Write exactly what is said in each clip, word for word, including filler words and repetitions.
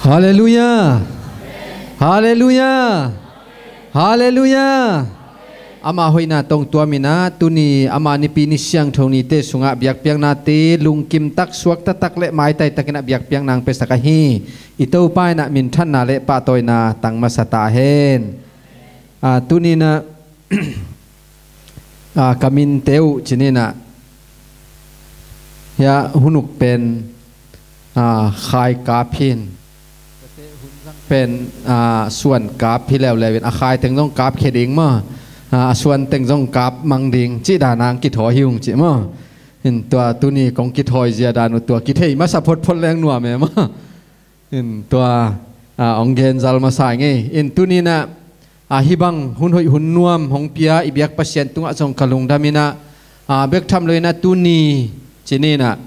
Halleluiah. Halleluiah. Halleluiah. Ama hoihna tawh tuam in ah tuni ama nipi ni siangtho nite sungah biakpiaknate lungkim tak, suakta tak le maitai takin ah biakpiakna hong piasak ahi i Topa in ah minthanna le pahtawina tang masa ta hen. Ah, tuni in ah ah, ka minte uh ci ni in ah, hiah hun uk pen ah, khai kap hi in, tate hun zang pen ah, suan kap hi leuleu in, a khai teng zong kap khia ding maw, ah, a suan teng zong kap mang ding cih dan a hong kithawi hi ung cih maw. In tua tuni kong kithawi zia dan uh tua kithei masa photphot leng nuam e maw. In tua ah, hong genzal masa ing ei. In tuni in ah ah, hih bang hun hoih hun nuam hong pia i biak Pasian tungah zong ka lungdam in ah, ah, bek tham lo in ah tuni ci ni in ah,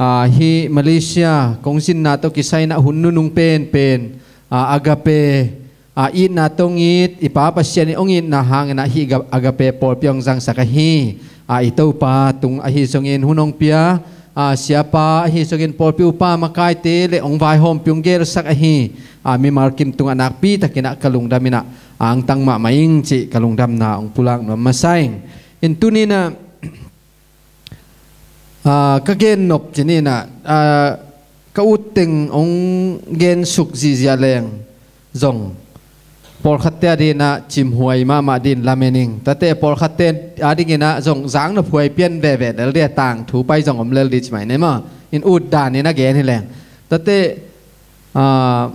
ah, hih Malaysia kong zinna tawh kisai in ah hun nunung penpen ah, Agape ah, itna tawh hong it i Pa Pasian in hong itna hangin ah hih Aga- Agape pawlpi hong zangsak ahi. Ah, i Topa tung ahi zongin hun hong pia ah, siapa ahi zongin pawlpi upa makaite le hong vaihawmpi hong gelsak ahi ah, mimal kim tungah nakpi takin ah ka lungdam in ah angtang mahmah ing cih ka lungdamna hong pulak nuam masa ing. In tuni in ah ah, ka gennop ci ni in ah ah, ka ut teng hong gensuk zihziah leng zong pawlkhatte a dingin ah cimhuai mahmah dingin lamen ing. Tate pawlkhatte a dingin ah zong zaknop huai pian veve lel ding a, tangthu pai zong om lel ding ci mai ni maw. In ut dan in a gen hi leng, tate ah,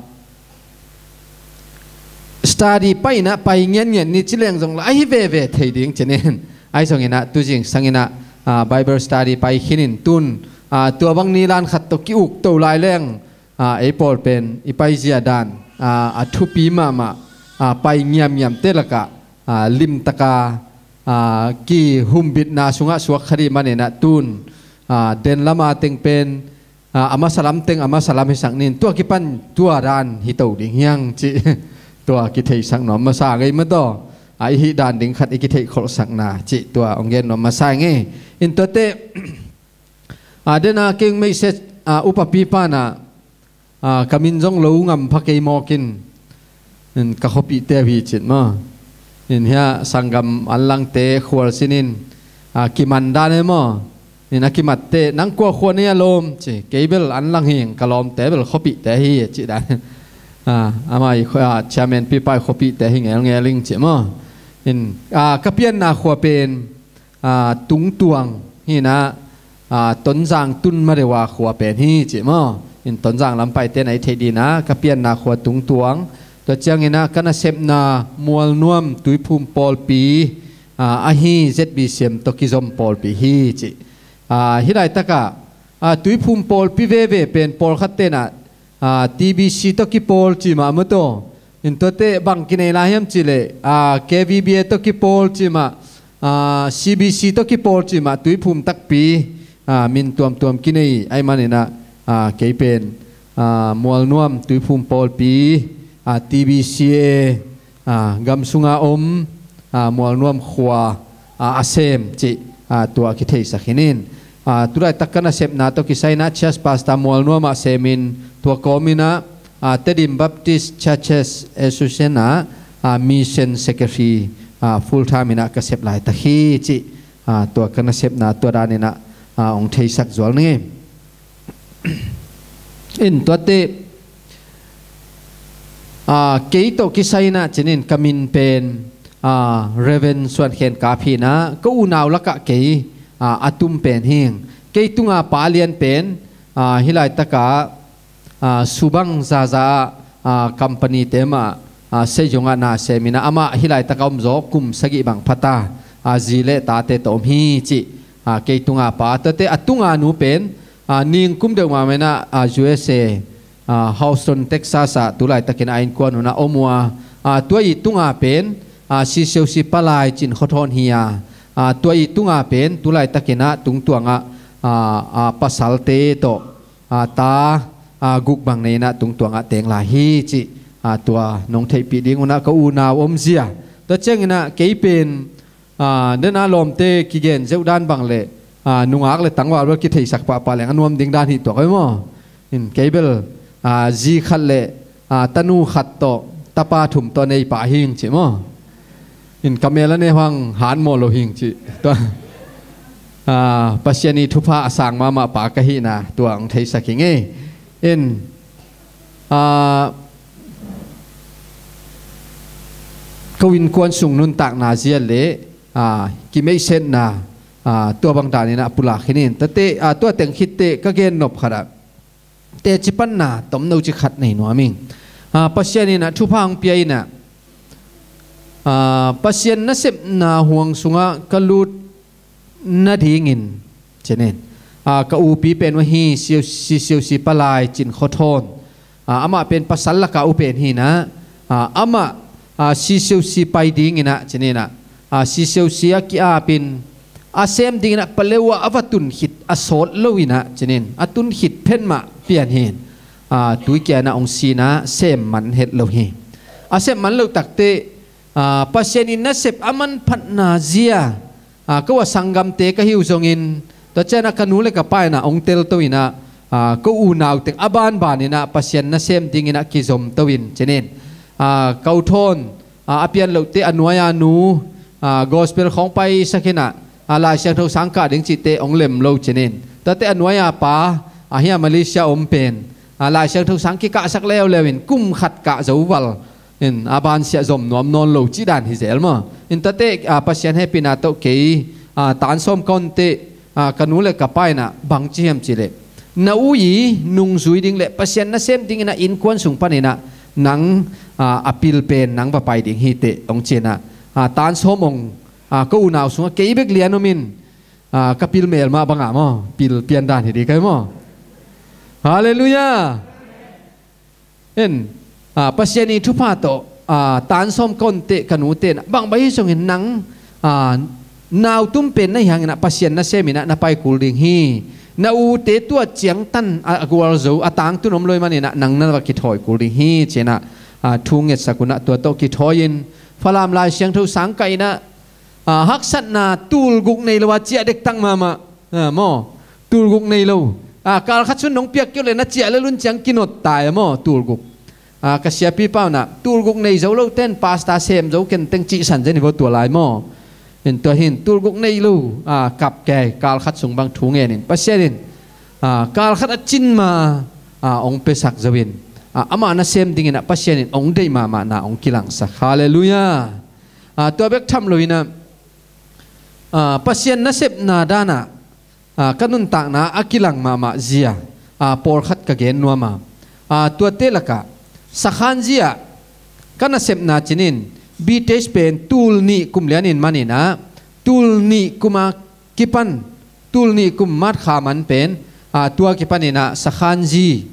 study pai in ah pai ngianngian ni ci leng zong la ahi veve thei ding ci ni in. Ahi zongin ah tu zingsang in ah ah, Bible study pai khin in tun ah, tua bang ni lan khat tawh ki-ukto lai leng ah, ei pawl pen i paizia dan ah, a thupi mahmah ah, pai ngiamngiamte lakah ah, limtaka ah, kihumbitna sungah suak kha ding manin ah tun ah, den lama teng pen ah, a masa lam teng a masa lam hisak ni in, tua kipan tua dan hi to ding hi hang cih tua kitheisak nuam masa ngei maw taw. Ah, i hih dan ding khat i kitheihkholhsakna cih tua hong gen nuam masa ngei. In tuate ah, dena keng message ah, upapi pa in ah ah, ka min zong lo ngam pha kei mawk in, in ka khuapihte uh hi cin maw. In hiah sanggam an langte khualsin in ah, kiman dan e maw. In a kimatte nang kua khua nei a lawm ci, kei bel an lang hi ing, ka lawmte bel khuapihte hi cih dan. Ah, amah i khua- ah, chairman pipa i khuapihte hi ngelngel ing ci maw. In ah, ka pianna khua pen ah, Tungtuang hi in ah, ah, Tonzang tun ma deuh a khua pen hi ci maw. In Tonzang lam paite na i theih ding in ah ka pianna khua Tungtuang. Tua ciangin ah ka nasepna Mualnuam Tuiphum pawlpi ah, ahi Z B C M tawh kizom pawlpi hi ci. Ah, hih laitakah ah, Tuiphum pawlpi veve pen pawlkhatte in ah ah, T B C tawh kipawl ci mah maw taw. In tuate bang kinei lai hiam cih leh ah, K V B A tawh kipawl ci mah, ah, C B C tawh kipawl ci mah, Tuiphum takpi ah, min tuamtuam kinei ahih manin ah, ah, kei pen ah, Mualnuam Tuiphum pawlpi ah, T B C A ah, gam sunga om ah, Mualnuam khua ah, a sem cih ah, tua kitheisak hi in. Ah, tulaitak ka nasepna tawh kisai in ah Church Pastor Mualnuam ah semin tua kawmin ah ah, Tedim Baptist Churches Association ah ah, Mission Secretary ah, full time in ah ka sep laitak hi cih ah, tua ka nasepna tua dan in ah ah, hong theisak zual ni. In tuate ah, kei tawh kisai in ah cin in ka min pen ah, Reverend Suan Khen Kap hi in ah, ka unau lakah kei ah, a tum pen hi ing. Kei tunga pa lian pen ah, hih laitakah ah, Subang Zaza ah, company te mah ah, Sejong ah na sem in ah, amah hih laitakah om zaw kum sagih bang pha ta, ah, zi le tate tawh om hi cih ah, kei tunga pa. Tuate a tunga nu pen ah, ning kum deuh mahmah in ah, ah, U S A ah, Houston, Texas ah tulaitakin a innkuan un ah om uh a, ah, tua i tunga pen ah, Sisiu Si Palai Cin Khua Thawn hi a, ah, tua i tunga pen tulaitakin ah Tungtuang ah ah, ah, pasalte tawh ah, ta ah, guk bang nei in ah Tungtuang ah teng lai hi cih ah, tua nong theihpih ding un ah ka unau omzia. Tua ciangin ah kei pen ah, dena lawmte kigen zeuh dan bang le ah, nungak le tangval bel kitheisak pahpah leng a nuam ding dan hi tuak ei maw. In kei bel ah, zi khat le a, tanu khat tawh tapa thum tawh neipa hing ci maw? In ka mel a ne hang han maw lo hing ci. Tua, a, Pasian i thupha a sang mahmah pa ka hihna tua hong theisak hi ngei. In, a, ko innkuan sung nuntakna zia le, a, kimeihsetna, a, tua bang danin a pulak hi nin. Tate, a, tua teng khitte ka gen nop khat ah teci panna tomno ci khat nei nuam ing. A, Pasian in a thupha hong pia in a, a, Pasian nasepna huang sungah ka lut nadingin cinin, a, ka upi pen uh hi, siu-, si siusi palai cin khothawn. A, amah pen pasal laka u pen hi na, a, amah, a, si siusi pai dingin a cinin a, a, si siusi a ki-apin a sem dingin a paleu ah a va tun khit a sawt lo in a cinin a tun khit phen mah pian hin, a, tuikia in a hong sin a sem man het lo hi. A sem man lo takte, a, Pasian in nasep a manphatna zia, a, ko a sanggamte ka hi uh zongin, tua ciang a ka nu le ka pa in a hong telto in a, a, ko unau teng a banban in a Pasian nasem dingin a kizomto in cinin, a, ko thawn, a, a pian lohte a nuai-a nu, a, gospel khawng paisak in a, a, Lai Siangtho sang kah ding cihte hong lem lo cinin. Tate a nuai-a pa, a, hia Malaysia om pen, a, Lai Siangtho sang kikahsak leuleu in kum khat kah zo val in a bansiah zom nuam nawn lo cih dan hi zel maw? In tate, a, Pasian hehpihna tawh kei, a, tan sawm ka onte, a, ka nu le ka pa in a bang ci hiam cih leh, na u i nungzui ding le Pasian nasem dingin a innkuan sung panin a nang, a, a pil pen nang va pai ding hi teh hong ci in a, a, tan sawm hong, a, ko unau sungah kei bek lian om in, a, ka pil mel mah bangah maw? Pil pian dan hi ding kai maw? Halleluiah. En, a, Pasian i thupha tawh, a, tan sawm ka onte ka nute in a bang bang hi zongin nang, a, nau tum pen na hi hangin a Pasian nasem in a na pai kul ding hi. Na ute tua ciangtan a, a gualzo a tangtun om lo i manin a nang na va kithawi kul ding hi ci in a, a, thu ngetsak un a tua tawh kithawi in Falam Lai Siangtho sang kah in a, a, haksatna tulguk nei lo a ciah dektak mahmah, a, maw? Tulguk nei lo. A, kalkhat sun nong piak keu le na ciah le lun ciang kinot tai a maw? Tulguk. A, ka siapipa un a tulguk nei zo lo ten pasta sem zo ken teng cihsan zen hi vo tua lai maw? In tua hin tulguk nei lo, a, kap kei kalkhat sung bang thu ngen in Pasian in, a, kalkhat a cin ma, a, hong pesak zo in, a, amah nasem dingin a Pasian in hong deih mahmahna hong kilangsak. Halleluiah. A, tua bek tham lo in a, a, Pasian nasepna dan a, a, ka nuntakna a kilang mahmah zia, a, pawlkhat ka gen nuam a, a, tuate lakah sakhan zia ka nasepna cinin B Tes pen tul nih kum lianin manin a, tul nih kum a kipan, tul nih kum March kha man pen, a, tua kipanin a sakhan zi,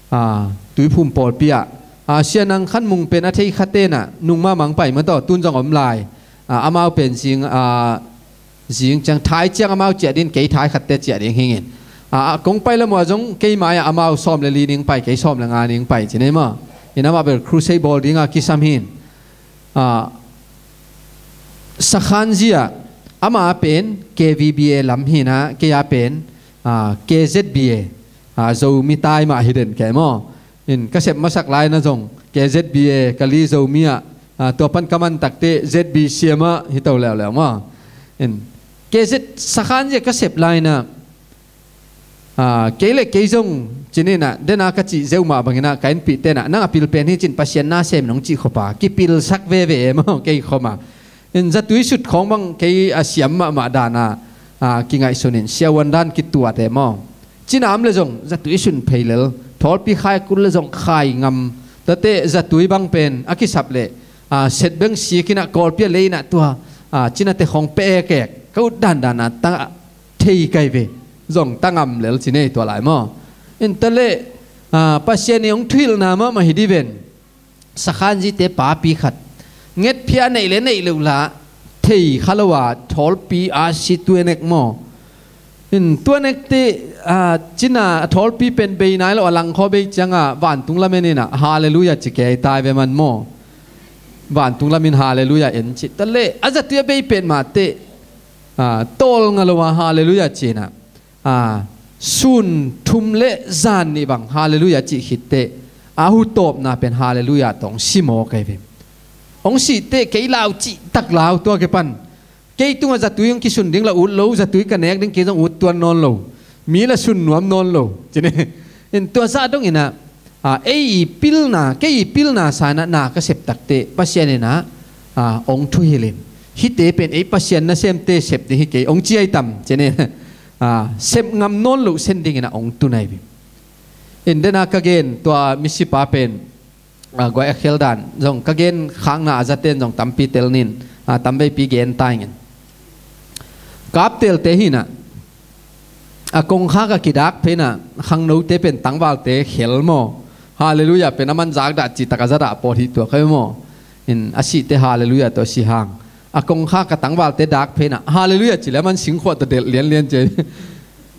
a, Tuiphum pawlpi ah, a, Sia Nang Khan Mung pen a thei khaten a nungmah mang pai mataw tun zong om lai. A, amau pen zing, a, zing ciang thai ciang amau ciah ding kei thai khatte ciah ding hingin, a, a, kong pai lam uh a zong kei mai-ah amau sawm le li ning pai kei sawm le nga ning pai ci nei maw? In amah bel crusade bawl ding a kisam hin. A, sakhan zia ama pen K V B A lam hi na, kei a pen, a, K Z B A, a, Zomi tai mah hi den kei maw? In ka sep masak lai na zong K Z B A ka li Zomi ah, a, tua pan ka man takte Z B C mah hi to leuleu maw? In K Z sakhan zia ka sep lai na, a, kei le kei zong cinin a dena ka cih zeu mah bangin a ka innpihte in a nang a pil pen hi cin Pasian nasem nong cih khop a kipilsak veve e maw kei khop a. In zatui sut khawng bang kei a siam mahmah dan a, a, kingaihsun in siavuan dan kituat e maw? Cina om le zong zatui sun phei lel, thawlpi khai kul le zong khai ngam. Tate zatui bang pen a kisap le, a, set beng sik in a kawlpi a lei in a tua, a, cinate khawng pe ekek ka ut dandan a ta thei kai ve. Zong ta ngam lel ci nei tua lai maw? In ta le, a, Pasian i hong thuhilhna mahmah hi di ven. Sakhan zite papi khat ngetphia neih le neih loh la thei kha lo a thawlpi a si tuanek maw? In tuanekte, a, cina a thawlpi pen bei nai lo a langkhaw bei cianga vantung lamen in a halleluiah ci kei tai ve man maw? Vantung lamin halleluiah en ci ta le a zatui a bei pen mahte, a, tawlnga lo a halleluiah ci in a, a, sun thum le zan nih bang halleluiah cih khitte, a hutawpna pen halleluiah tawh hong si mawk ahi ve. Hong sih teh kei lau cihtak lau tua kipan. Kei tungah zatui hong kisun ding la ut lo, zatui ka nek ding kei zong ut tuan nawn lo. Mi la sun nuam nawn lo. Cine. In tua zah dong inah, a, ei i pilna, kei i pilna sa inah na ka sep tak teh Pasian inah, a, hong thuhilh in. Hihte pen ei Pasian nasemte sep ding hi kei hong ci ahi tam. Cine. A, sep ngam nawn lo sen ding inah hong tun ahi ve. In dena ka gen tua misipa pen, a, guai a khel dan zong ka gen khakna a zaten zong tampi tel nin, a, tamveipi gen ta ing. Kaptelte hinah, a, kongkhak a kidak phenah khangnote pen tangvalte khel maw? Halleluiah pen a man zakdah cihtak a zadah pawt hi tua kha maw? In a sihte halleluiah tawh si hang. A kongkhak a tangvalte dak phenah halleluiah ci le a man singkhuah tawh delh lianlian ci.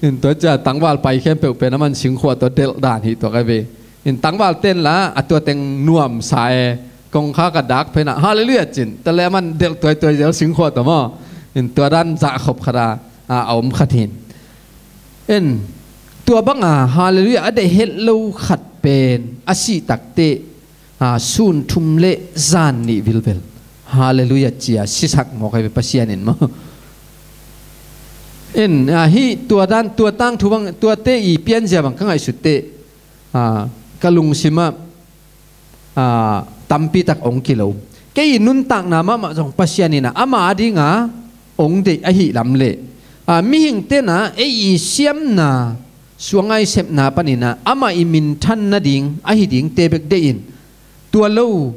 In tua cia tangval pai khempeuh pen a man singkhuah tawh delh dan hi tua kha ve. In tangval ten la a tua teng nuamsa e. Kongkhak a dak phenah halleluiah cin. Tua le a man delh tuaituai zel singkhuah tawh maw? In tua dan zahkhop khat a, a, a om khat hin. In tua banga halleluiah a deih het lo khat pen a sih tak teh, a, sun thum le zan nih vilvel halleluiah cia sisak mawk ahi ve Pasian in maw? In, a, hih tua dan, tua tangthu bang, tuate i pianzia bang ka ngaihsut teh, a, ka lungsimah, a, tampitak hong kilo. Kei i nuntakna mahmah zong Pasian inah ama dinga hong deih ahi lam leh, a, mihing tenah ei i siamna suangai sepna paninah amah i minthan nading ahi dingte bek deih in. Tua lo,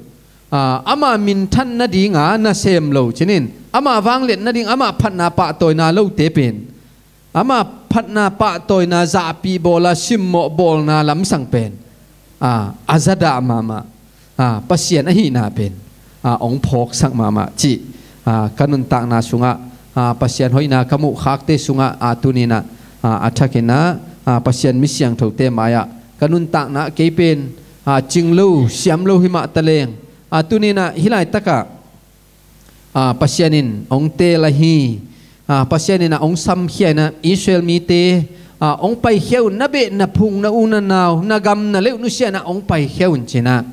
a, ama minthan nadinga nasem lo cinin ama vangliat nading ama phatna pahtawina lote pen, ama phatna pahtawina zahpih bawla simmawh bawlna lamsang pen, a, a zadah mahmah, a, Pasian ahihna pen, a, hong phawksak mahmah cih, a, ka nuntakna sungah, a, Pasian hoihna ka muhkhakte sungah, a, tuninah, a, a thakinah, a, Pasian mi siangthote mai-ah ka nuntakna kei pen, a, cing lo siam lo himah taleng, a, tuninah hih laitakah, a, Pasian in hong teel ahi, a, Pasian inah hong samkhia inah Israel mite, a, hong paikhia un, na beh na phung na u na nau na gam na leuh nusia inah hong paikhia un cinah,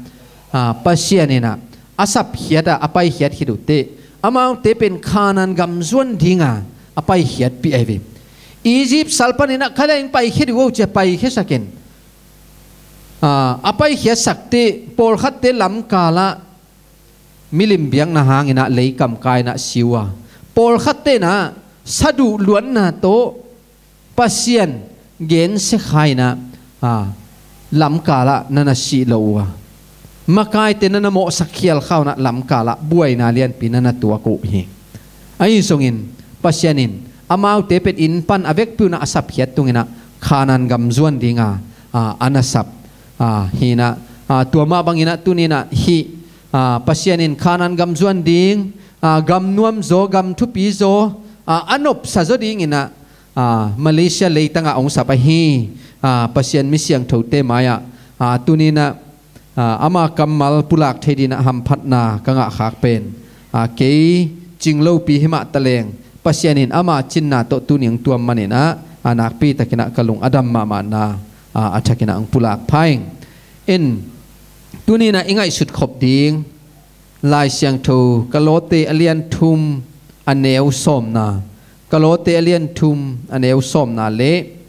a, Pasian inah a sapkhiat ah a paikhiat khit uh teh amaute pen Kanaan gam zuan dinga a paikhiatpih ahi ve. Egypt sal paninah khalia in paikhia dih uh cia paikhiasak in, a, a paikhiatsak teh pawlkhatte lamkalah milim biakna hanginah leikam kainah si uh a, pawlkhat tenah saduh luatna tawh Pasian gensia khainah, a, lamkalah na na sih lo uh a, makaite na na mawhsak khial khaunah lamkalah buaina lianpi na na tuak uh hi. Ahi zongin Pasian in amaute pen inn pan a vekpi unah a sapkhiat tunginah Kanaan gam zuan dinga, a, a na sap, a, hinah, a, tua mah banginah tuninah hih, a, Pasian in Kanaan gam zuan ding, a, gam nuamzaw gam thupizaw, a, a nopsazaw dinginah, a, Malaysia leitangah hong sap ahi, a, Pasian mi siangthote mai-ah, a, tuninah, a, ama kammal pulak thei dinah hamphatna ka ngahkhak pen, a, kei cing lopi himah taleng Pasian in ama cinna tawh tuni hong tuam maninah, a, nakpitakinah ka lung a dam mahmahna, a, a thakinah hong pulak pha ing. In tuninah i ngaihsut khop ding Lai Siangtho Kalote a lian thum a neu sawmna, Kalote a lian thum a neu sawmna le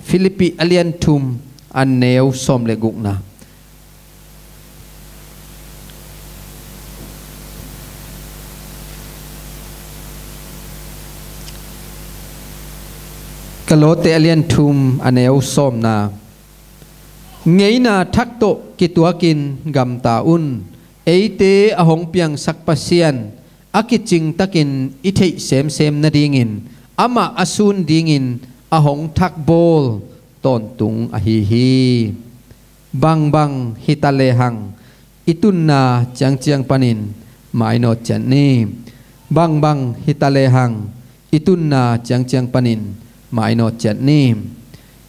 Filippi a lian thum a neu sawm le gukna. Kalote a lian thum a neu sawmna. Ngeina thak tawh kituakin gamta un. Eite a hong piangsak Pasian a kicingtakin i theih semsem nadingin amah a sun dingin a hong thakbawl tawntung ahi hi. Bangbang hita lehang i tunna ciangciang panin mainawt ciat ni. Bangbang hita lehang i tunna ciangciang panin mainawt ciat ni.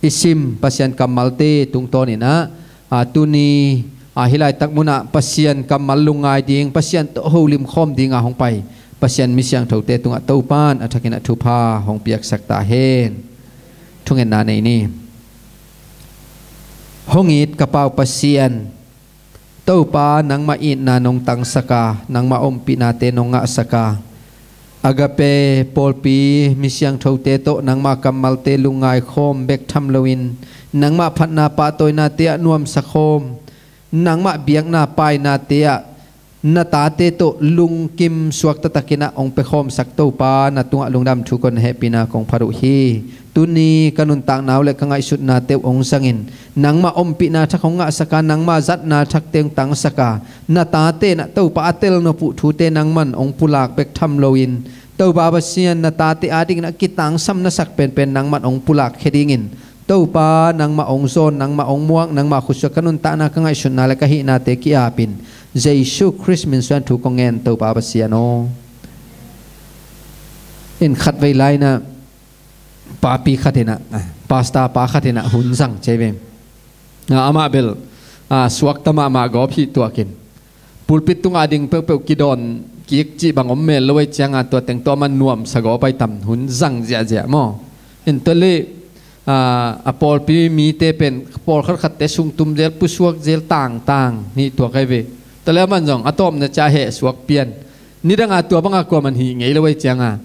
I sim Pasian kammalte tungtawninah, a, tuni, a, hih laitak munah Pasian kammal lungngai ding, Pasian tawh holim khawm dinga hong pai Pasian mi siangthote tungah Topan a thakinah thupha hong piaksak ta hen. Thungetna nei ni. Hong it ka Pau Pasian, Topa, nangmah itna nong tangsak a, nangmah ompihnate nong ngahsak a, Agape pawlpi mi siangthote tawh nangmah kammalte lungngai khawm bek tham loin, nangmah phatna pahtawinate ah nuamsa khawm, nangmah biakna painate ah na tate tawh lungkim suak taktakin ah hong pia khawmsak Topa, na tungah lungdam thu kong hehpihna kong phat uh hi. Tuni ka nuntakna uh le ka ngaihsutnate uh hong zangin, nangmah ompihna thak hong ngahsak a, nangmah zatna thakte hong tangsak a, na tate in ah Topa a telnop uh thute nangman hong pulak bek tham loin, Topa Pasian, na tate adingin ah kitangsam na sak penpen nangman hong pulakkhia dingin, Topa, nangmah hong zawn, nangmah hong muak, nangmah khutsuak, ka nuntakna, ka ngaihsutna le ka hihnate ki-apin, Jesu Khrist min suang thu kong ngen, Topa Pasian aw. In khatvei lai-in ah papi khat in ah, ah, pastor pa khat in ah hun zang ci hi ve. Ah, amah bel, ah, suakta mahmah gawp hi tuakin, pulpit tungah ding peuhpeuh kidawn kik cih bang om mel lo ahih ciangin, tua teng tawh amah nuamsa gawp ahi tam, hun zang ziahziah maw. In tua leh, ah, a pawlpi mite pen pawlkhat khatte sungtum zel, pusuak zel, tangtang hi tuak ahi ve. Tua leh aman zong a tawpna ciang a hehsuak pian, nidang a tua bang a kuaman hih ngei lo ahih ciangin,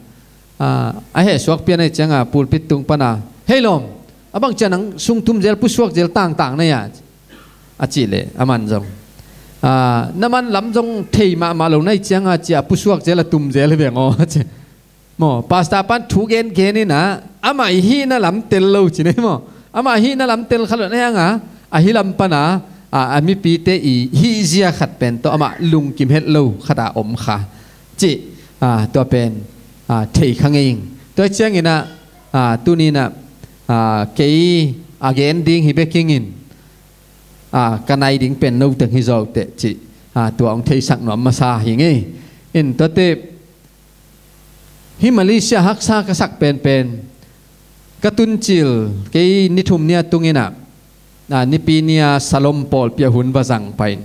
ah, a hehsuak pian ahih ciangin pulpit tung pan a, "Hei lawm, a bang ciang nang sungtum zel, pusuak zel, tangtang na hia?" a cih leh aman zong, ah, "Na man lam zong thei mahmah lo na hih ciangin," ci a, "pusuak zel a tum zel hi veng aw," a ci. Maw, pastor pan thu gengen in ah, amah i hihna lam tel lo ci ni maw. Amah i hihna lam tel kha lo na hang a, ahi lam pan a, a, a mipite i hihzia khat pen tawh amah lungkim het lo khat a om kha cih, ah, tua pen, ah, thei kha ngei ing. Tua ciangin ah, ah, tuni-in ah, ah, kei a gen ding hi bek ing in, ah, ka nai ding pen no teng hi zaw uh teh cih, ah, tua hong theisak nuam masa hi ing ei. In tuate, hih Malaysia haksa ka sak penpen, ka tun cil, kei ni thum ni a tung in ah, ah, Nipi ni a Salom pawlpi ah hun va zang pah in,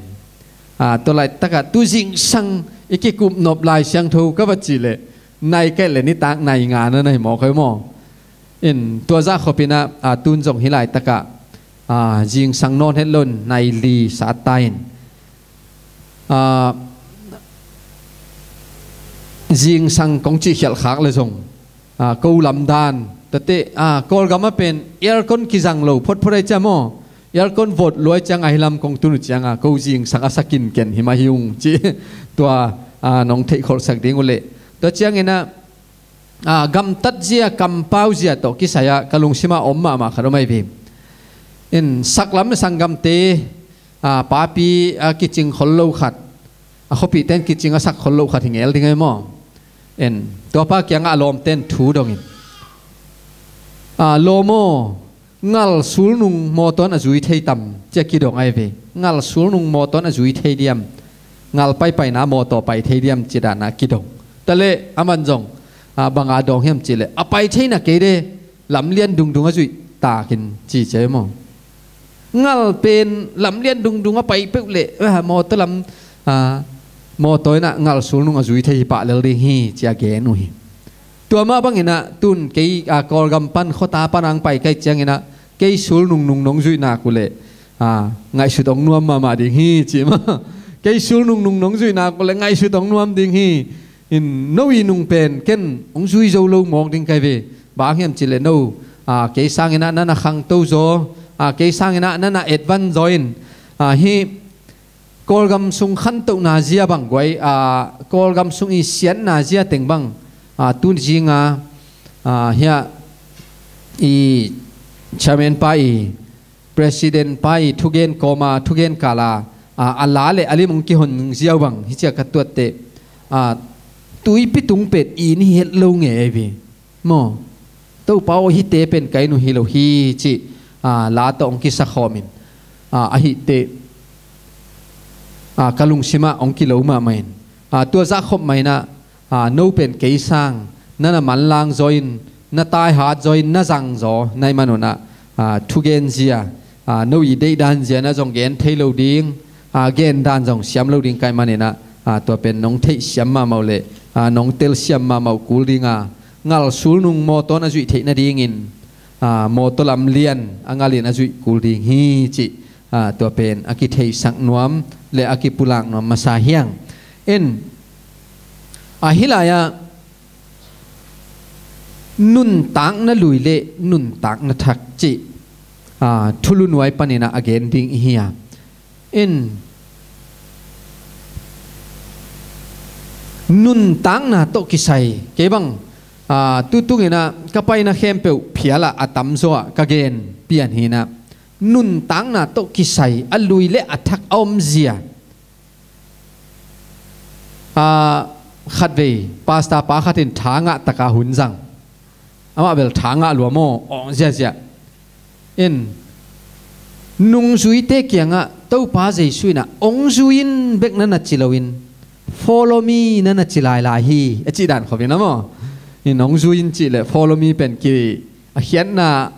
ah, tua laitak ah tu zingsang i kikup nop Lai Siangtho ka va cih leh, nai kei leh nitak nai nga na hi mawk hi maw. In tua zah khop in ah, ah, tun zong hih laitak ah, ah, zingsang nawn het lo in nai li sat ta in, ah, zingsang kong cih khialh khak leh zong, ah, ko lam dan, tuate, ah, Kawlgam ah pen aircon kizang lo photphot ahih ciang maw, aircon vot lua ahih ciang ahi lam kong tun uh ciangin ko zingsang a sa kinken hi mah hi ung cih, tua, ah, nong theihkholhsak ding uh leh. Tua ciangin ah, ah, gamtat zia, kampau zia tawh kisai ah ka lungsim ah om mahmah khat om ahi ve. In saklam le sanggamte, ah, papi, ah, kicing khol lo khat, a khuapihte in kicing a sak khol lo khat hi ngel ding ahi maw. In tua pa kiangah a lawmte in thu dong in, ah, "Lawm aw, ngal sulnung mawtaw in a zui thei tam?" ci a kidong ahi ve. "Ngal sulnung mawtaw in a zui thei diam? Ngal paipaina mawtaw pai thei diam?" ci dan a kidong. Tua leh aman zong, ah, bang a dawng hiam cih leh, "A pai thei na kei de, lamlian dungdung a zuih takin," ci ci hi maw. Ngal pen lamlian dungdung a pai peuh leh, ah, mawtaw lam, ah, mawtaw in ah ngal sulnung a zui thei hi pah lel ding hi, ci a gen uh hi. Tua mah bangin ah tun kei, ah, Kawlgam pan, khuata pan hong pai ka hih ciangin ah, kei sulnung nung nong zuih nak uh leh, ah, ngaihsut hong nuam mahmah ding hi, ci mah. Kei sulnung nung nong zuih nak uh leh ngaihsut hong nuam ding hi. In no i nung pen ken hong zui zo lo mawk ding ka hi ve. Bang hang hiam cih leh no, ah, kei sangin ah na na khangto zaw, ah, kei sangin ah na na advance zaw in, ah, hih Kawlgam sung khantohna zia bang guai, ah, Kawlgam sung i siatna zia teng bang, ah, tun zing a, ah, hiah i chairman pa i, president pa i thugen kawm a, thugen kal a, ah, a la le a lim hong kihon ziau bang hi ci a ka tuat teh, ah, tuipi tung pen in hi het lo ngei ahi ve. Maw, Topa aw, hihte pen ka inn uh hi lo hi cih, ah, la tawh hong kisa khawm in, ah, ahih teh, ah, ka lungsim ah hong kilo mahmah in, ah, tua zah khop mah in ah, ah, no pen kei sang na na manlang zaw in, na taihat zaw in, na zang zaw na hih man un ah, ah, thugen zia, ah, no i deihdan zia na zong gen thei lo ding, ah, gen dan zong siam lo ding ka hih manin ah, ah, tua pen nong theihsiam mahmah uh leh, ah, nong telsiam mahmah uh kul ding a, ngal sulnung mawtaw in a zuih theih nadingin, ah, mawtaw lamlian a ngal in a zuih kul ding hi cih, ah, tua pen a kitheisak nuam le a kipulak nuam masa hiang. In, ah, hih lai-ah nuntakna lui le nuntakna thak cih, ah, thulu nuai paninah a gen ding i hi a. In, nuntakna tawh kisai, kei bang, ah, tutunginah ka paina khempeuh phialah a tamzaw ah ka gen pian hinah, nuntakna tawh kisai a lui le a thak a omzia. Ah, khatvei pastor pa khatin tha ngah taka hun zang. Amah bel tha ngah lua maw, awng ziahziah. In, nungzuite kiangah Topa Jesu inah, "Hong zui in," bek na na ci loin, "Follow me," na na ci lailai hi, a cih dan khopin a maw. In, "Hong zui in," cih le "Follow me" pen ki a khiatna,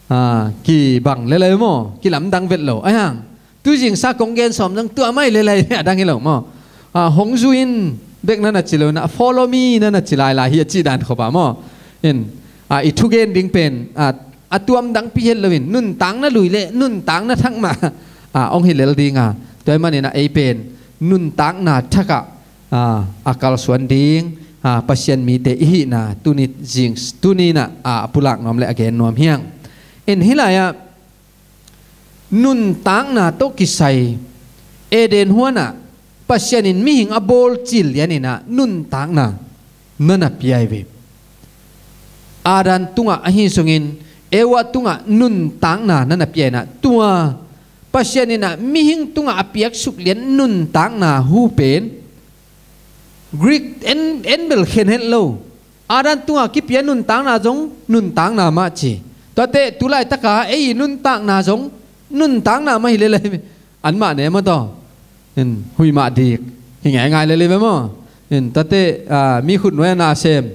ah, kibang lelei maw, kilamdang vet lo. Ahi hang, tuzingsa kong gen sawm zong tua mah hi lelei, a dang hi lo maw. Ah, "Hong zui in," bek na na ci lo inah, "Follow me," na na ci lailai hi, a cih dan khop a maw. In, ah, i thugen ding pen, ah, a tuam dangpi het loin nuntakna lui le nuntakna thak mah, ah, hong hi lel ding a. Tua ahih maninah ei pen nuntakna thakah, ah, a kalsuan ding, ah, Pasian mite i hihna tuni zing, tuni inah, ah, a pulak nuam le a gen nuam hiang. In, hih lai-ah nuntakna tawh kisai Eden huanah Pasian in mihing a bawl cil lianinah nuntakna na na pia hi ve. Adam tungah ahi zongin Eva tungah nuntakna na na pia inah, tua Pasian inah mihing tungah a piaksuk lian nuntakna hu pen Greek en, en bel khen het lo. Adam tungah kipia nuntakna zong nuntakna mah ci. Tuate tu laitaka ei i nuntakna zong nuntakna mah hi lelei. Anmah ne maw taw. In, huih mah dik hi ngaingai lelei ve maw. In, tuate, ah, mi khutnuai a na sem,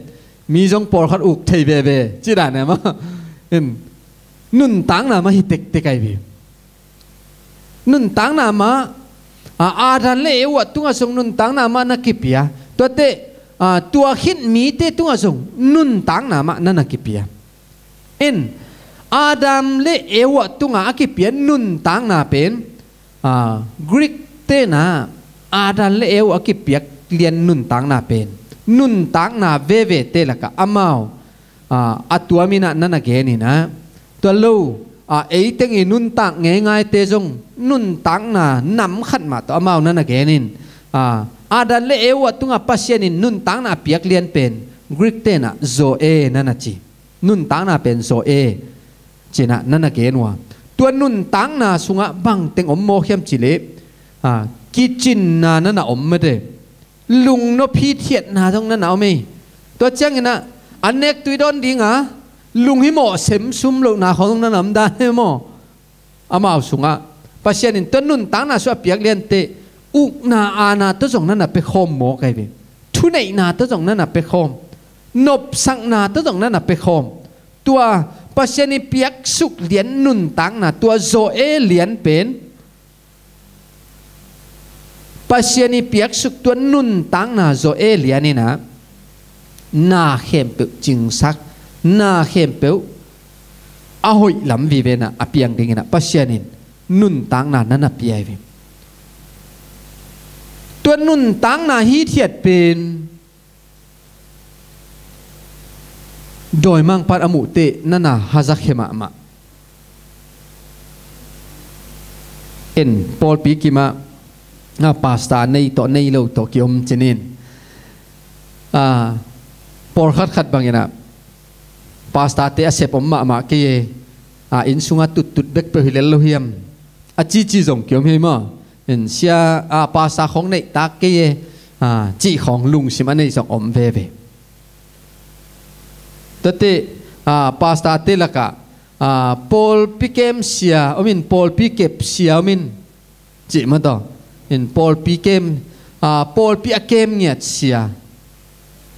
mi zong pawlkhat uk thei veve, ci dan e maw. In, nuntakna mah hi tektek ahi ve. Nuntakna mah, a, Adam le Eva tungah zong nuntakna mah na kipia. Tuate, a, tua khit mite tungah zong nuntakna mah na na kipia. In, Adam le Eva tungah a kipia nuntakna pen, a, Greek tenah Adam le Eva a kipiak lian nuntakna pen nuntakna vevete lakah amau, a, a tuam inah na na gen inah, tua lo, a, ei teng i nuntak ngeingaite zong nuntakna nam khat mah tawh amau na na gen in, a, Adam le Eva tungah Pasian in nuntakna a piak lian pen Greek tenah Zoe na na ci. Nuntakna pen Zoe cinah na na gen uh a. Tua nuntakna sungah bang teng om mawk hiam cih leh, a, kicinna na na om mate. Lungnop hithiatna zong na na om ei. Tua cianginah an nek tui dawn dinga lunghimawh semsum lohna khawng zong na na om dan e maw. Amau sungah Pasian in tua nuntakna sungah a piak lianteh ukna aana tawh zong na na pia khawm mawk ahi ve. Thuneihna tawh zong na na pia khawm. Nopsakna tawh zong na na pia khawm. Tua Pasian i piaksuk lian nuntakna, tua Zoe lian pen Pasian i piaksuk tua nuntakna Zoe lian inah na khempeuh cingsak, na khempeuh a hoih lam vivenah a piang dinginah Pasian in nuntakna na na pia hi ve. Tua nuntakna hithiat pen dawimangpa'n a muhteh na na hazakhe mahmah. En, pawlpi kimah, a, pastor nei tawh nei lo tawh kiom cinin, a, pawlkhat khat banginah pastorte a sep om mahmah kei e, a, inn sungah tuttut bek peuh hi lel lo hiam, a cici zong kiom hi maw. En, sia, a, pastor khawng neihtak kei e, a, cih khawng lungsim a nei zong om veve. Tuate, a, pastorte lakah, a, pawlpi kem sia om in, pawlpi kep sia om in, cih mah tawh. En, pawlpi kem, a, pawlpi a kem ngiat sia,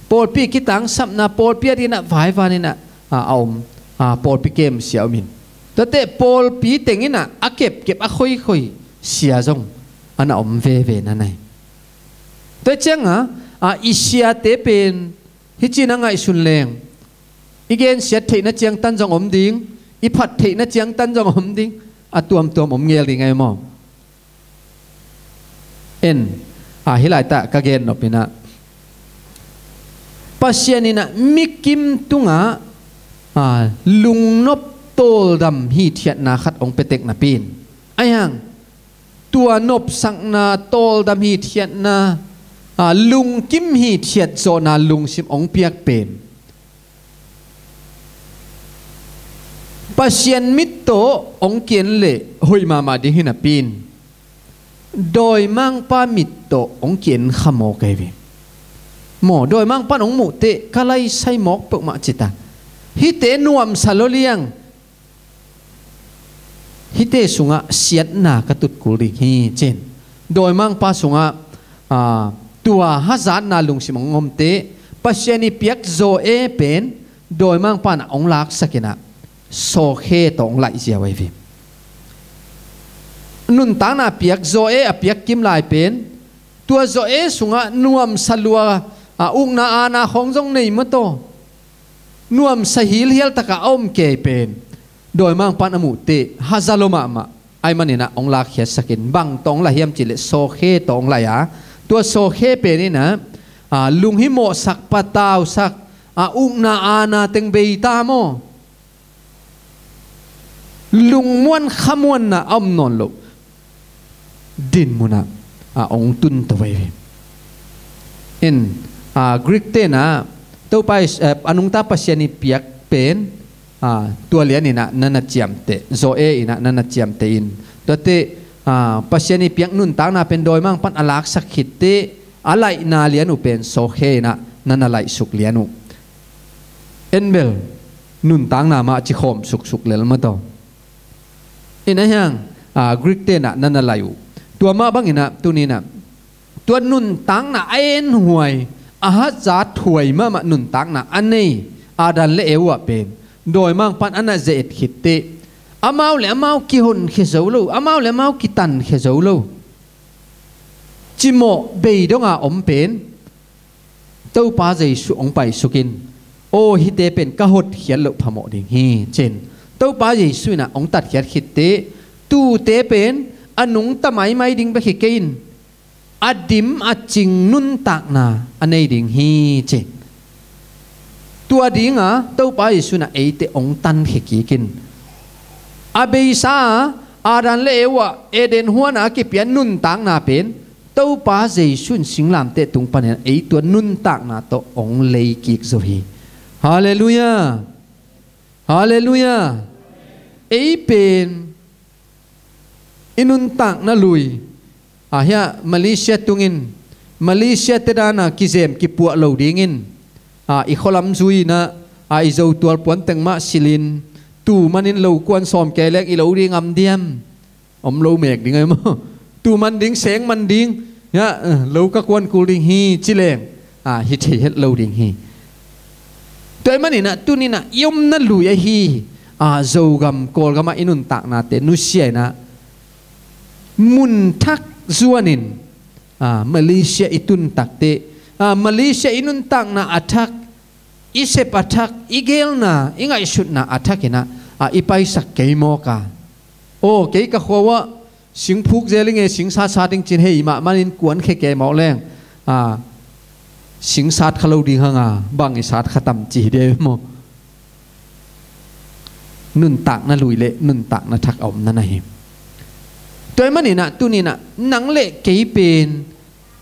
pawlpi kitangsapna, pawlpi a dinah vaivaninah, a, a om, a, pawlpi kem sia om in. Tuate pawlpi tenginah a kepkep, a khoikhoi sia zong a na om veve na nei. Tua cianga, a, i siate pen hih cin a ngaihsun leng i gensiat theihna ciangtan zong om ding, i phat theihna ciangtan zong om ding. a tuamtuam om ngel ding ahi maw? En, a, hih laitah ka gen nop inah, Pasian inah mikim tungah, a, lungnop tawldam hithiatna khat hong pia tek napi in, ahi hang tua nopsakna, tawldam hithiatna, a, lungkim hithiat zawhna lungsim hong piak pen Pasian mit tawh hong ki-en leh hoih mahmah ding hi napi in, dawimangpa mit tawh hong ki-en kha mawk ahi ve. Maw, dawimangpa in hong muh teh ka lai sai mawk peuhmah ci ta. Hihte nuamsa lua liang. Hihte sungah siatna ka tut kul ding hi, ci-in dawimangpa sungah, a, tua hazatna lungsim hong om teh, Pasian ii piak Zoe pen dawimangpa in ah hong laksak inah, sawkhe tawh hong laih ziau ahi ve. Nuntakna piak Zoe a piak kim lai pen, tua Zoe sungah nuamsa lua, a, ukna aana khawng zong nei maw taw, nuamsa hilhial takah a om kei pen, dawimangpa in a muh teh haza lua mahmah. Ahih manin ah hong lakkhiatsak in, bang tawh hong laih hiam cih leh sawkhe tawh hong laih a, tua sawkhe pen inah, a, lunghimawhsak, patausak, a, ukna aana teng bei ta maw, lungmuan khamuanna a om nawn loh dinmun ah, a, hong tun to ahi ve. En, a, Greek te inah Topa Jes-, eh, a nungta Pasian ii piak pen, a, tua lian inah na na ciamteh, Zoe inah na na ciamteh in, tuate, a, Pasian ii piak nuntakna pen dawimangpa in a laksak khit teh a laihna lian uh pen sawkhe inah na na laihsuk lian uh. En bel, nuntakna mah ci khawm suksuk lel maw taw. En, ahi hang, a, Greek te inah na na laih uh. Tua mah bang inah tuni inah, tua nuntakna a enhuai, a hazathuai mahmah nuntakna a nei Adam le Eva pen dawimangpa in a na ze-et khit teh, amau le amau kihonkhia zo lo, amau le amau kitankhia zo lo, cimawh bei donga om pen Topa Jesuh hong paisuk in, aw, hihte pen ka hotkhiat loh phamawh ding hi, ci-in Topa Jesuh inah hong tatkhiat khit teh, tuute pen a nungta maimai ding bek hi kei in, a dim a cing nuntakna a nei ding hi, ci-in tua dinga Topa Jesuh inah eite hong tankhia kik in, a beisa a Adam le Eva Eden huan ah a kipia nuntakna pen Topa Jesuh in singlamteh tung panin ei tua nuntakna tawh hong lei kik zo hi. Halleluiah. Halleluiah. Ei pen i nuntakna lui, a, hiah Malaysia tungin, Malaysia te dana kizem kipuah lo dingin, a, i khualam zui inah, a, i Zo tual puan teng mah silhin, tu manin lo kuan sawm kei leng i lo ding om diam? Om lo mek ding ahi maw? Tu man ding, seng man ding, hiah, eh, lo ka kuan kul ding hi ci leng, a, hi thei het lo ding hi. Tua ahih manin ah tuni inah i omna lui ahi, a, Zogam, Kawlgam ah i nuntaknate nusia inah, mun thak zuanin, a, Malaysia i tun tak teh, a, Malaysia i nuntakna a thak, i sep a thak, i geelna, i ngaihsutna a thak inah, a, i paisak kei mawk a. Aw, kei ka khua uah sing phuk zel ing e, sing satsat ing ci-in hei mah manin kuankhia kei mawk leng, a, sing sat kha lo ding hang a, bang i sat kha tam ci hi ding maw? Nuntakna lui le nuntakna thak a omna na hi. Tua ahih manin ah tuni inah nang le kei pen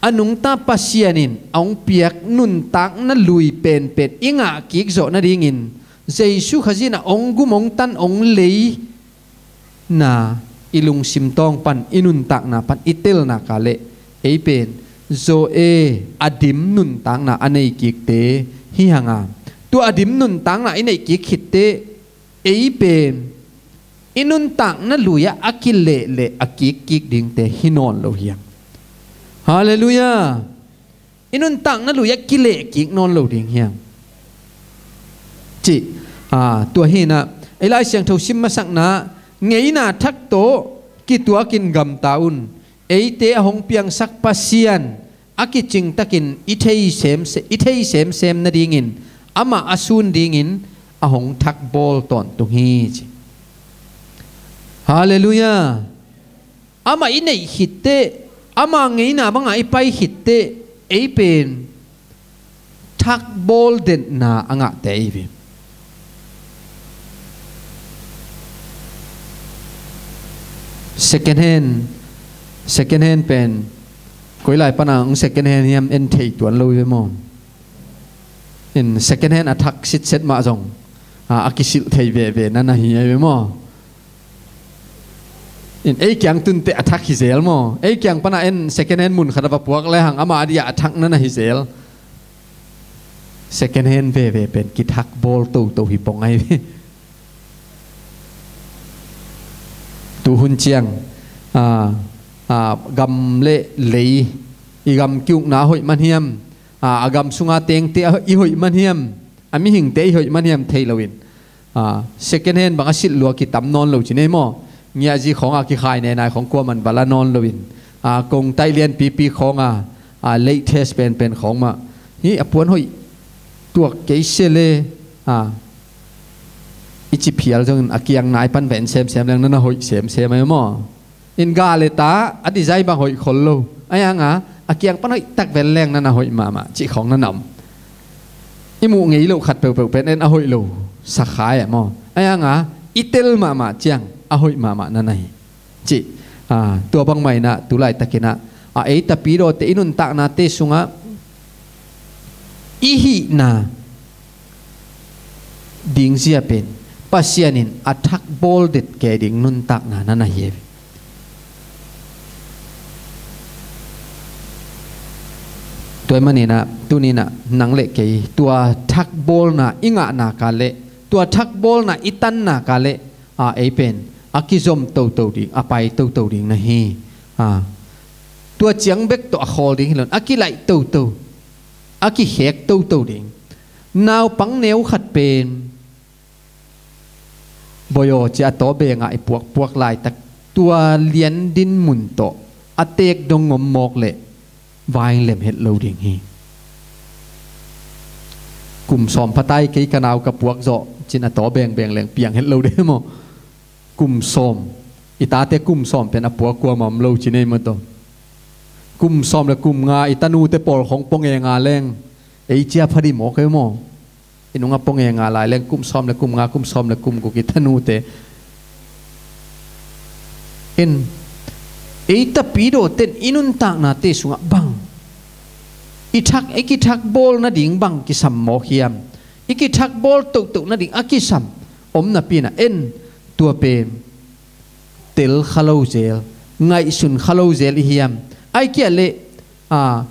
a nungta Pasian in a hong piak nuntakna lui penpen i ngah kik zawh nadingin Jesuh Khazih in ah hong gum, hong tan, hong leina i lungsim tawng pan, i nuntakna pan i telna ka leh ei pen Zoe a dim nuntakna a nei kikte hi hang a, tua a dim nuntakna i neih kik khitteh ei pen i nuntakna lui-ah a kileh leh a kikkik dingte hi nawn lo hi hang. Halleluiah. I nuntakna lui-ah kileh kik nawn lo ding hi hang. Cih, aa, tua hi-in ah ei Lai Siangtho sim masakna, ngeina thak tawh kituakin gamta un. Eite a hong piangsak Pasian a kicingtakin i thei semse-, i thei semsem nadingin amah a sun dingin a hong thakbawl tawntung hi, ci. Halleluiah. Amah i neih khitteh, ama ngeina bangah i pai khitteh, ei pen thakbawl detna a ngahte i hi. Second hand, second hand pen koi lai pana hong second hand hiam en thei tuan lo i ve maw? In second hand a thak sitset mah zong a, a kisilh thei veve na na hi a i ve maw? In ei kiang tunteh a thak hi zel maw? Ei kiang pana en second hand mun khat a va puak le hang ama a dia a thak na na hi zel. Second hand veve pen kithak bawl toto hi pong ai ve. Tuhun ciang a, a, gam le lei, i gam kiukna hoih man hiam, a, a gam sunga tengte i hoih man hiam, a mihingte i hoih man hiam thei loin, a, second hand bang a silh lua kitam nawn lo ci nei maw? Ngiahzi khawnga kikhai nenai khawng kuaman va la nawn loin, a, kongtaih lianpipi khawnga, a, latest penpen khawng mah hi a puan hoih tuak kei se le, a, i ci phial zongin a kiang nai pan ven semsem leng na na hoih semsem ai maw? In ga le ta a design bang hoih khol lo. Ai anga a kiang pan hoih tak ven leng na na hoih mahmah cih khawng na na om. I muh ngei loh khat peuhpeuh pen en a hoih lo sakhai ah maw? Ai anga i tel mahmah ciang a hoih mahmah na na hi. Cih, a, tua bangmah inah tu laitakinah a ei tapidawte i nuntaknate sungah i hihna dingzia pen Pasian in a thakbawl det kei ding nuntakna na na hi. Tua ahih maninah tuninah nang le kei tua thakbawlna i ngahna ka le tua thakbawlna i tanna ka le a ei pen a kizom toto ding, a pai toto ding na hi. A, tua ciang bek tawh a khawl ding hi lo in a kilaih toto, a kikhek toto ding. Naupang neu khat pen boyaw cia a tawbengah i puakpuak laitak tua lian din mun tawh a teek dong ngom mawk leh vai lem het lo ding hi. Kum sawm phatai kei ka nau ka puak zawh cin a tawbengbeng leng piang het lo ding maw? Kum sawm, i tate kum sawm pen a puak kuamah om lo ci nei maw taw? Kum sawm le kum nga i tanute pawl khawng pua ngenga leng ei cia phadi mawk ei maw? I nungah pua ngenga lai leng kum sawm le kum nga, kum sawm le kum guk i tanute. En, ei tapidawten i nuntaknate sungah bang i thak, i kithakbawl nading bang kisam mawk hiam? I kithakbawl tohtoh nading a kisam om napi inah en, tua pen tel kha lo zel, ngaihsun kha lo zel i hiam? Ai kia le, a,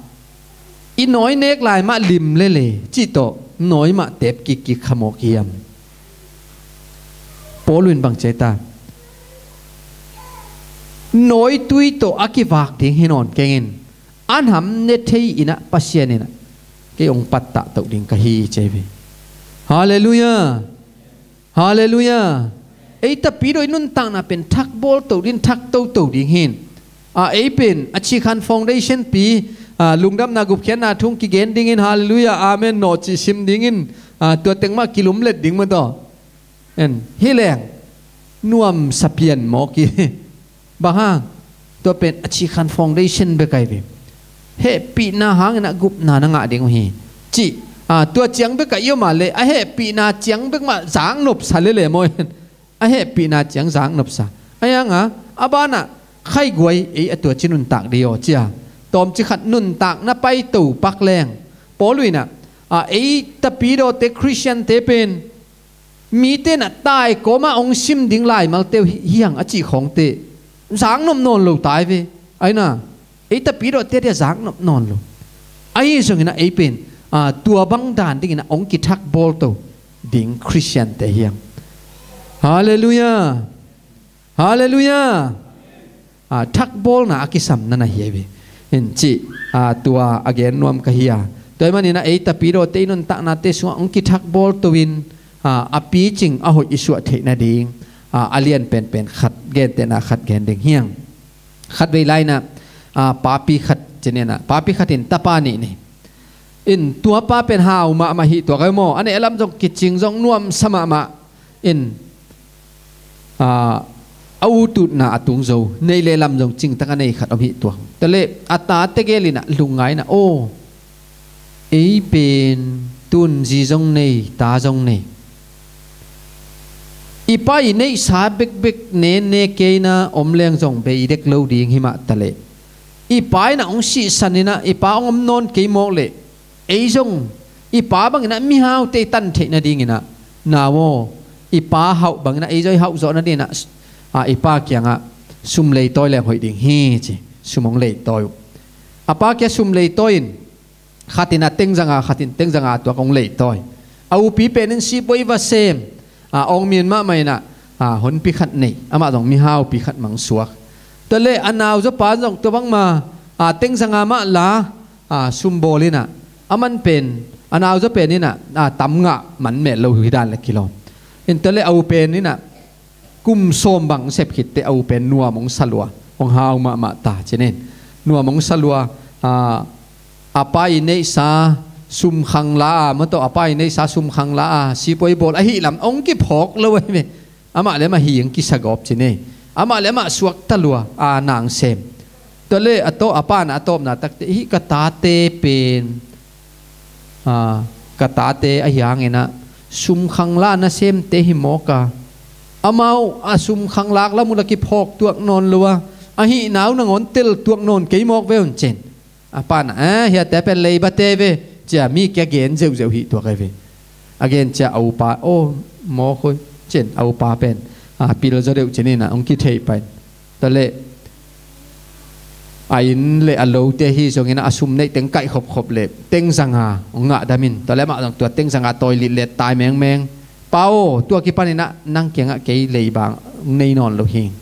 i nawi nek lai mah lim lele cih tawh nawi mah tep kikkik kha mawk hiam? Paul in bang ci ta? Nawitui tawh a kivak ding hi nawn kengin a nam ne thei inah Pasian inah kei hong pattah toh ding ka hi ci hi. Halleluiah. Halleluiah. Ei tapidawte i nuntakna pen thakbawl to ding, thak toto ding hi. A, ei pen a chikhan foundation pi, a, lungdamna gupkhiatna thu hong kigen dingin halleluiah, amen nawh cih sim dingin, a, tua teng mah kilumlet ding maw taw? En, hi leng nuamsa pian mawk hi. Bang hang? Tua pen a chikhan foundation bek ahi ve. Hehpihna hangin a gupna na ngah ding uh hi. Cih, a, tua ciang bek a i om a le a hehpihna ciang bek mah zaknopsa lele maw? A hehpihna ciang zaknopsa. A hianga a banah khaiguai ei a tua ci nuntak dih aw cia. Tawmci khat nuntak na paito pak leng Paul inah, a, ei tapidawte Khristiante pen mite na tai kawma hong sim ding laimalte uh hi, hiang a cih khawngte zaknop nawn lo tai ve. Aina ei tapidawte dia zaknop nawn lo. Ahi zongin a ei pen, a, tua bang dan dingin a hong kithakbawl to ding Khristiante hiang. Halleluiah. Halleluiah. A, thakbawlna a kisam na na hi ahi ve. In cih, a, tua a gen nuam ka hi a. Tua ahih manin a ei tapidawte i nuntaknate sungah hong kithakbawl to in, a, a picing a hoih i suah theih nading, a, a lian penpen khat gentehna khat gen ding hiang. Khatvei lai inah, a, papi khat ci inah, papi khat in tapa nih nei. In tua pa pen hau mahmah hi tuak ahi maw? A neh lam zong kicing zong nuamsa mahmah. In, a, A u tutna a tung zo, neih le lam zong cingtak a nei khat om hi tuak. Tua leh a tate gel in ah lungngai in ah, aw, ei pen tun zi zong nei, ta zong nei. I pa i neihsa bekbek ne ne kei in ah om leng zong bei dek lo ding hi mah ta leh, i pa in ah hong sihsan in ah i pa hong om nawn kei mawk leh, ei zong i pa bangin ah mihaute i tan theih nadingin ah, nau aw, i pa hauh bangin ah ei zong i hauh zawh nadingin ah, a, i pa kiangah sum leitawi leng hoih ding hi ci. Sum hong leitawi uh. A pa kiangah sum leitawi in, khat in ah teng zanga, khat in teng zanga tuak hong leitawi. A upi pen in sihpoi va sem, a, awngmin mahmah in ah, a, honpi khat nei, amah zong mihaupi khat mang suak. Tua leh a nauzaw pa zong tua bangmah, a, teng zanga mah la, a, sum bawl in ah, a man pen, a nauzaw pen in ah, a, tam ngah man mel lo hi dan leh kilawm. In tua leh a u pen in ah kum sawm bang sep khit teh a u pen nuam hong sa lua, hong hau mahmah ta ci-in. Nuam hong sa lua, a, a pa i neihsa sum khang la a, maw tawh, a pa i neihsa sum khang la a, sihpoi bawl ahih lam hong kiphawk lo ahi ve. Amah leh amah hi hong kisa gawp ci-in. Amah leh amah suakta lua, a, nang sem. Tua leh a tawh, a pa in ah a tawpna tak teh, hih ka tate pen, a, ka tate ahi hangin ah sum khang la nasemte hi mawk a, amau a sum khang lak lam uh la kiphawk tuak nawn lo a, ahihna uh nangawn tel tuak nawn kei mawk ve un ci-in. A pa in ah, eh, hiate pen leibate ve, ci-a mi kiang gen zeuhzeuh hi tuak ahi ve. A gen ciang a upa, aw, mawk hoi, ci-in a upa pen, a, pil zaw deuh ci-in ah hong kithei pah in. Tua leh a inn leh a lote ahi zongin ah a sum neih teng kaih khopkhop leh teng zanga hong ngah dam in. Tua leh amah zong tua teng zanga tawi litlet tai mengmeng. Pa aw, tua kipan in ah nang kiangah kei lei bang hong nei nawn lo hing,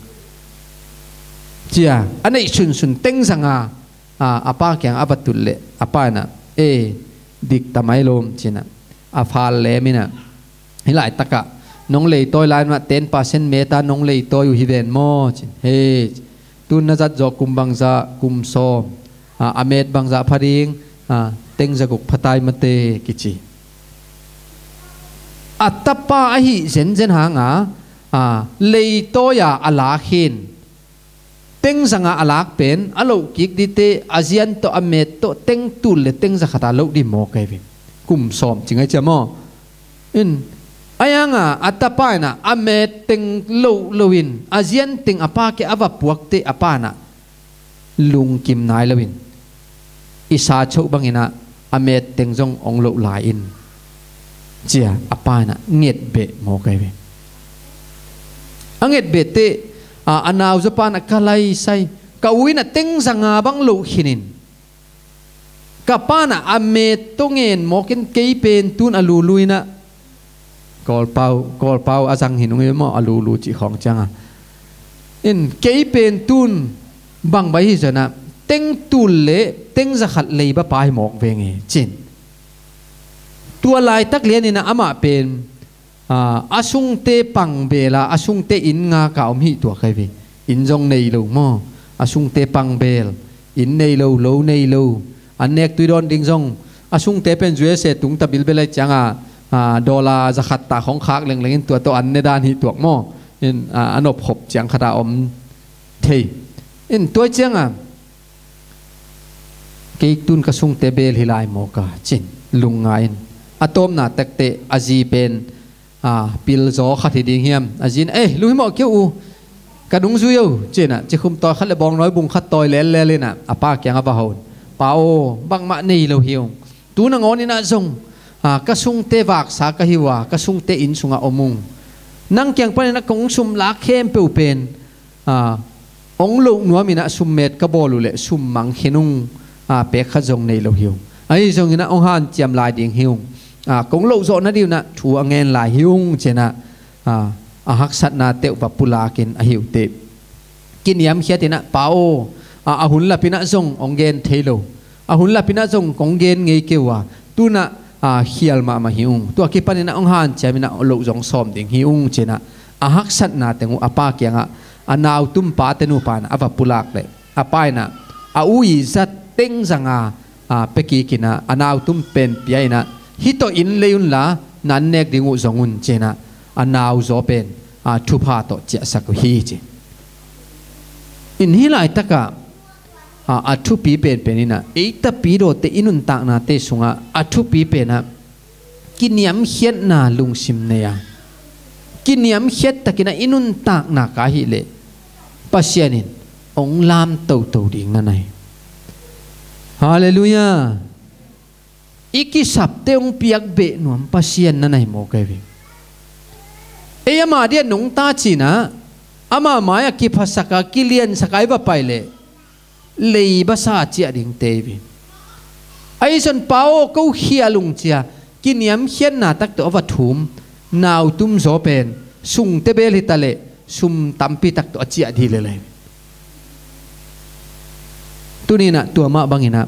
ci-a a neih sunsun teng zanga, a, a pa kiangah a va tut leh a pa in ah, e, dik ta mai lawm ci-in ah a phal lem in ah, hih laitakah nong leitawi lai-in ah ten percent met a nong leitawi uh hi ven maw ci-in. He, tun na zat zawh kum bangzah, kum sawm, a, a met bangzah pha ding, a, teng zaguk pha tai mate kici. A tapa ahih zenzen hanga, a, leitawi a a lak hi-in, teng zanga a lak pen a loh kik dite, a zian tawh a met tawh teng tul leh teng zakhat a loh ding mawk ahi ve. Kum sawm ci ngai cia maw? In, a yanga a tapa in ah a met teng loh loin a zian teng a pa kiang a va puak teh a pa in ah lungkim nai loin i sa choh bangin ah a met teng zong hong loh lai in, ci-a a pa in ah ngetbeh mawk ahi ve. A ngetbeh teh, a, a nauzaw pa in ah ka laisai, ka u in ah teng zanga bang loh khin in, ka pa in ah a met tawh ngen mawk in kei pen tun a lulu in ah, Kawlpau, Kawlpau a zang hi nung hi maw, a lulu cih khawng ciangah. In kei pen tun bang bai hi zong ah teng tul leh teng zakhat leiba pa hi mawk veng e ci-in. Tua laitak lianin ah amah pen, a, a sungte pangbel a, a sungte inn ngak a om hi tuak ahi ve. Inn zong nei lo maw? A sungte pangbel, inn nei lo, lo nei lo. An nek tui dawn ding zong, a sungte pen U S A tungta bilbel ahih ciangah, a, dollar zakhat ta khawng khak lengleng in tua tawh an ne dan hi tuak maw? In, a, a nopkhop ciang khat a om thei. In tua ciangah kei tun ka sungte bel hi lai mawk a ci-in lungngai in. A tawpna tak teh a zi pen, a, pilzaw khat hi ding hiam? A zi in, eh, lunghimawh kei uh. Ka nungzui o, ci-in ah cikhum tawi khat leh bawngnawi bung khat tawi lellel in ah a pa kiangah va hawh in, Pa aw, bangmah nei lo hi ung. Tu nangawn in ah zong, a, ka sungte vaksa ka hi uh a, ka sungte inn sungah om ung. Nang kiang panin ah kong sum lak khempeuh pen, a, hong loh nuamin ah summet ka bawl uh leh sum mang khin ung, a, pek khat zong nei lo hi ung. Ahi zongin ah hong hanciam lai ding hi ung. A, kong loh zawh nading un ah thu a ngen lai hi ung ci-in ah, a, a haksatnate uh va pulakin ahi uh teh, kiniamkhiat in ah, Pa aw, a, a hun lapin ah zong hong gen thei lo. A hun lapin ah zong kong gen ngei kei uh a, tu-in ah, a, khial mahmah hi ung. Tua kipanin ah hong hanciamin ah loh zong sawm ding hi ung ci-in ah, a haksatna teng uh a pa kiangah, a nautum pate nupa in ah a va pulak leh, a pa in ah a u i zat teng zanga, a, pia kikin ah a nautum pen pia in ah, hih tawh inn lei unla, na an nek ding uh zong un ci-in ah a nauzaw pen, a, thupha tawh ciahsak uh hi ci. In hih laitakah a, a thupi penpen inah ei tapidawte i nuntaknate sungah a thupi penah kiniamkhiatna lungsim nei a, kiniamkhiat takinah i nuntakna ka hih leh Pasian in hong lam toto ding na nei. Halleluiah. I kisapte hong piak beh nuam Pasian na nei maw kei ve. Ei ama dia nungta cinah ama mai-ah kiphasaka kiliansaka i va pai leh lei basa a ciah ding tei ve. Ahi zong pa aw ko khial ung cia kiniamkhiatna tak tawh a va thum nautum zaw pen sungte bel hita leh sum tampi tak tawh a ciah dih lelei. Tuninah tua mah banginah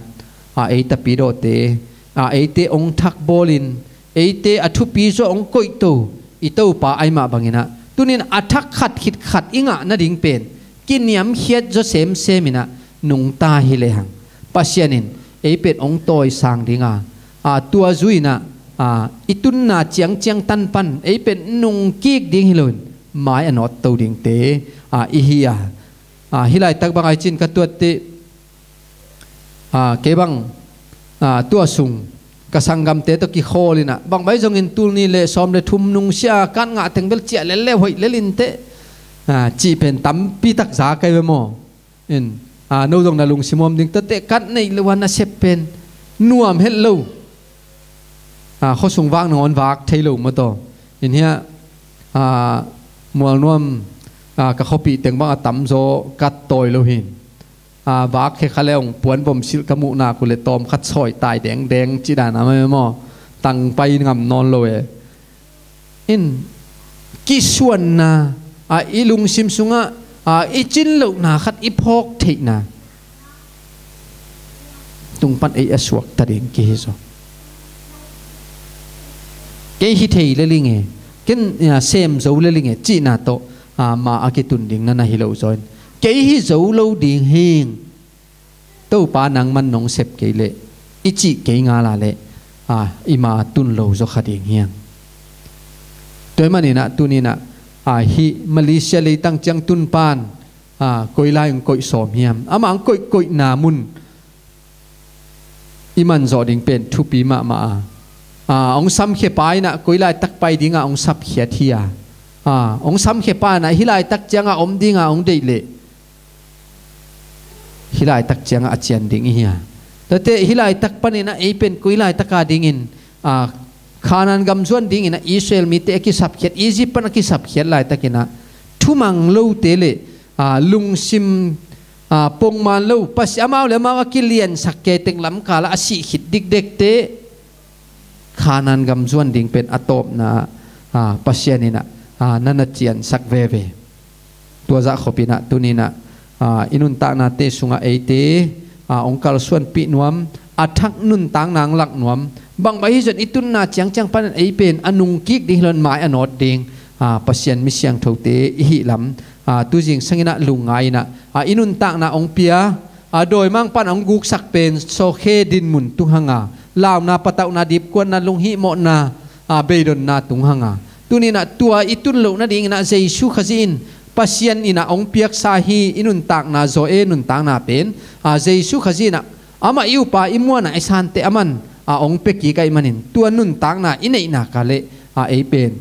a, ei tapidawte a, eite hong thak bawlin eite a thupi zawh hong koihto i Topa ahi mah banginah tunin a thak khat khit khat i ngah nading pen kiniamkhiat zaw semseminah nungta hi lehang Pasian in ei pen hong tawisang dinga, a, tua zuinah a, i tunna ciangciang tan pan ei pen nungkik ding hi loin mai a nawtto dingte a, i hi a, a, hih laitak bang ai cin ka tuatteh a, kei bang a, tua sung ka sanggamte tawh kikhawlinah bang bai zongin tul nih le sawm le thum nungsia kat ngah teng bel ciah lel le hoih lel inteh a, cih pen tampi tak za kai ve maw? In a, no zong na lungsim om ding tuatteh kat neih lo a nasep pen nuam het lo. A, khuasung vak nangawn vak thei lo maw taw? In hiah a, Mualnuam a, ka khuapih teng bang a tamzaw kat tawi lo hin a, vak khekha le hong puan vom silh ka muh nak uh le tawm khat sawi tai dengdeng cih dan a mai maw? Tang pai ngam nawn lo e. In kisuanna a, i lungsim sungah a, i cin lohna khat i phawk theihna tung pan ei a suakta ding kihi zaw. Kei hi thei leling e, ken a, sem zo leling e cihna tawh a, ma a kitun ding na na hi lo zaw in kei hi zo lo ding hing. Topa nangman nong sep kei leh i cih kei ngala leh a, i ma tun lo zaw kha ding hiang. Tua hi maninah tuninah a, hih Malaysia leitang ciang tun pan a, koi lai hong koih sawm hiam? Amah hong koihkoihna mun i manzawh ding pen thupi mahmah a, a, hong samkhia pa inah koi laitak pai dingah hong sapkhiat hi a, a, hong samkhia pa inah hih laitak ciangah om dingah hong deih leh hih laitak ciangah a cian ding i hi a. Tate hih laitak paninah ei pen koi laitaka dingin a, Khanaan gam zuan dinginah Israel mite a kisapkhiat, Egypt pan a kisapkhiat laitakinah thumang lote le a, lungsim a, pongman lo Pasi-, amau le amau a kiliansak kei teng lamkalah a sih khit dikdekte Khanaan gam zuan ding pen a tawpna a, Pasian inah a, na na ciansak veve. Tua zah khopinah tuninah a, i nuntaknate sungah eite a, hong kalsuanpih nuam a thak nuntakna hong lak nuam bang bai hi zon i tunna ciangciang panin ei pen a nungkik ding hi loin mai a nawt ding a, Pasian mi siangthote i hih lam a, tuzing sanginah lungngai inah a, i nuntakna hong pia a, dawimang pan hong guksak pen sawkhe dinmun tung hanga, launa patauhna dipkuatna lunghihmawhna a, beidonna tung hanga. Tuninah tua i tun loh nadinginah Jesu Khazih in Pasian inah hong piaksa hi i nuntakna zaw e nuntakna pen a, Jesu Khazih inah amah i upa i muanah i sante aman a, hong pia kik ahih manin tua nuntakna i neihna ka leh a, ei pen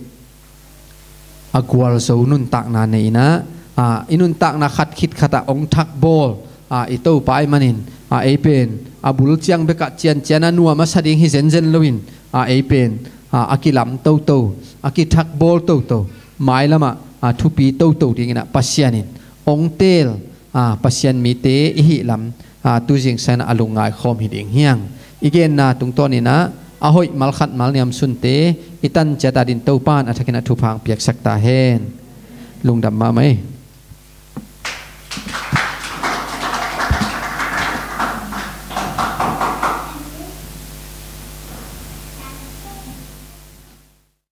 a gualzo nuntakna nei inah a, i nuntakna khat khit khatah hong thakbawl a, i Topa ahih manin a, ei pen a bul ciang bekah ciancian a nuam a sa ding hi zenzen loin a, ei pen a, a kilam toto a kithak bawl toto mailamah a, thupi toto dinginah Pasian in hong teel a, Pasian mite i hih lam a, tuzing sanginah a lungngai khawm hi ding hiang. I genna tungtawninah a hoih malkhat malniam sunte i tan ciat adin Topa in a thakin a thupha hong piaksak ta hen. Lungdam mahmah ei.